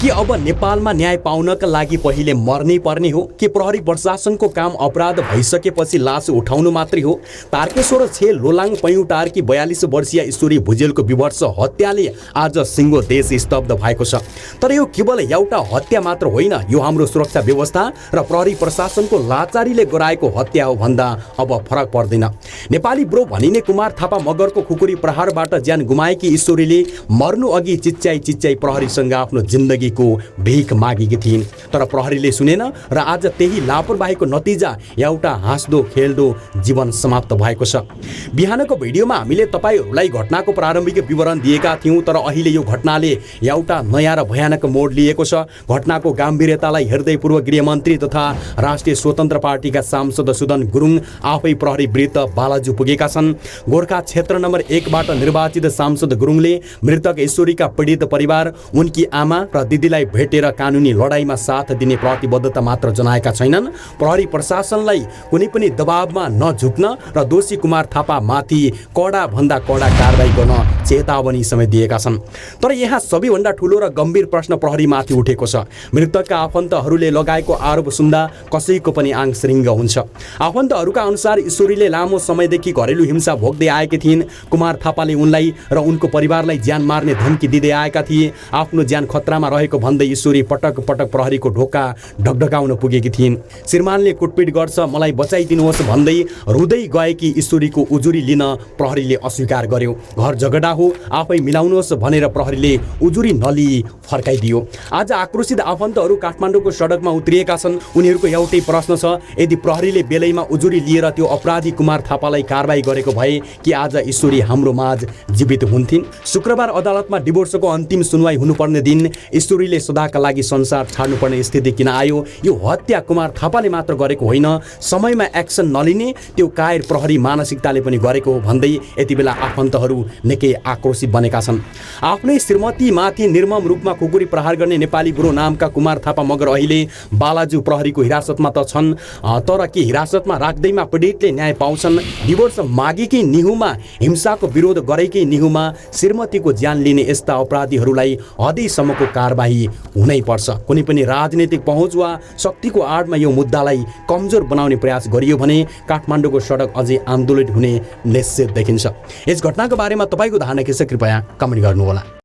के अब नेपालमा न्याय पाउनका लागि पहिले मर्नै पर्ने हो कि प्रहरी प्रशासनको काम अपराध भइसकेपछि लास उठाउनु मात्रै हो? तारकेश्वर छे लोलाङ पैयुटारकी 42 वर्षीय ईश्वरी भुजेलको विभत्स हत्याले आज सिङ्गो देश स्तब्ध भएको छ। तर यो केवल एउटा हत्या मात्र होइन, यो हाम्रो सुरक्षा व्यवस्था र प्रहरी प्रशासनको लाचारीले गराएको हत्या हो भन्दा अब फरक पर्दैन। नेपाली ब्रो भनिने कुमार थापा मगरको खुकुरी प्रहारबाट ज्यान गुमाएकी ईश्वरीले मर्नु अघि चिच्चाइ चिच्चाइ प्रहरीसँग आफ्नो जिन्दगीको भिख मागेकी थिइन्, तर प्रहरीले सुनेन र आज त्यही लापरवाहीको नतिजा एउटा हाँस्दो खेल्दो जीवन समाप्त भएको छ। बिहानको भिडियोमा हामीले तपाईहरूलाई घटनाको प्रारम्भिक विवरण दिएका थियौँ, तर अहिले यो घटनाले एउटा नयाँ र भयानक मोड लिएको छ। घटनाको गम्भीरतालाई हेर्दै पूर्व गृहमन्त्री तथा राष्ट्रिय स्वतन्त्र पार्टीका सांसद सुदन गुरुङ आफै प्रहरी वृत्त बालाजु पुगेका छन्। गोर्खा क्षेत्र नम्बर 1 बाट निर्वाचित सांसद गुरुङले मृतक ईश्वरीका पीडित परिवार, उनकी आमा र दिदीलाई भेटेर कानुनी लडाईमा साथ दिने प्रतिबद्धता मात्र जनाएका छैनन्, प्रहरी प्रशासनलाई कुनै पनि दबावमा नझुक्न र दोषी कुमार थापा माथि कडा भन्दा कडा कारबाही गर्न चेतावनी समेत दिएका छन्। तर यहाँ सबैभन्दा ठुलो र गम्भीर प्रश्न प्रहरीमाथि उठेको छ। मृतकका आफन्तहरूले लगाएको आरोप सुन्दा कसैको पनि आङ श्रृङ्ग हुन्छ। आफन्तहरूका अनुसार ईश्वरीले लामो समयदेखि घरेलु हिंसा भोग्दै आएकी थिइन्। कुमार थापाले उनलाई र उनको परिवारलाई ज्यान मार्ने धम्की दिँदै आएका थिए। आफ्नो ज्यान खतरामा रहेको भन्दै ईश्वरी पटक पटक प्रहरीको ढोका ढकढकाउन पुगेकी थिइन्। श्रीमानले कुटपिट गर्छ, मलाई बचाइदिनुहोस् भन्दै रुँदै गएकी ईश्वरीको उजुरी लिन प्रहरीले अस्वीकार गर्यो। घर झगडा हो, आफै मिलाउनुहोस् भनेर प्रहरीले उजुरी नलिई फर्काइदियो। आज आक्रोशित आफन्तहरू काठमाडौँको सडकमा उत्रिएका छन्। उनीहरूको एउटै प्रश्न छ, यदि प्रहरीले बेलैमा उजुरी लिएर त्यो अपराधी कुमार थापालाई कारबाही गरेको भए कि आज ईश्वरी हाम्रो माझ जीवित हुन्थिन्? शुक्रबार अदालतमा डिभोर्सको अन्तिम सुनवाई हुनुपर्ने दिन ईश्वरीले सदाका लागि संसार छाड्नुपर्ने स्थिति किन आयो? यो हत्या कुमार थापाले मात्र गरेको होइन, समयमा एक्सन नलिने त्यो कायर प्रहरी मानसिकताले पनि गरेको हो भन्दै यति बेला आफन्तहरू निकै आक्रोशित बनेका छन्। आफ्नै श्रीमतीमाथि निर्मम रूपमा खुकुरी प्रहार गर्ने नेपाली ब्रो नामका कुमार थापा मगर अहिले बालाजु प्रहरीको हिरासतमा त छन्, तर के हिरासतमा राख्दैमा पीडितले न्याय पाउँछन्? डिभोर्स मागेकै निहुमा, हिंसाको विरोध गरेकै निहुमा श्रीमतीको ज्यान लिने यस्ता अपराधीहरूलाई हदैसम्मको कारबाही हुनै पर्छ। कुनै पनि राजनीतिक पहुँच वा शक्तिको आडमा यो मुद्दालाई कमजोर बनाउने प्रयास गरियो भने काठमाडौँको सडक अझै आन्दोलित हुने निश्चित देखिन्छ। यस घटनाको बारेमा तपाईँको धारणा के छ? कृपया कमेन्ट गर्नुहोला।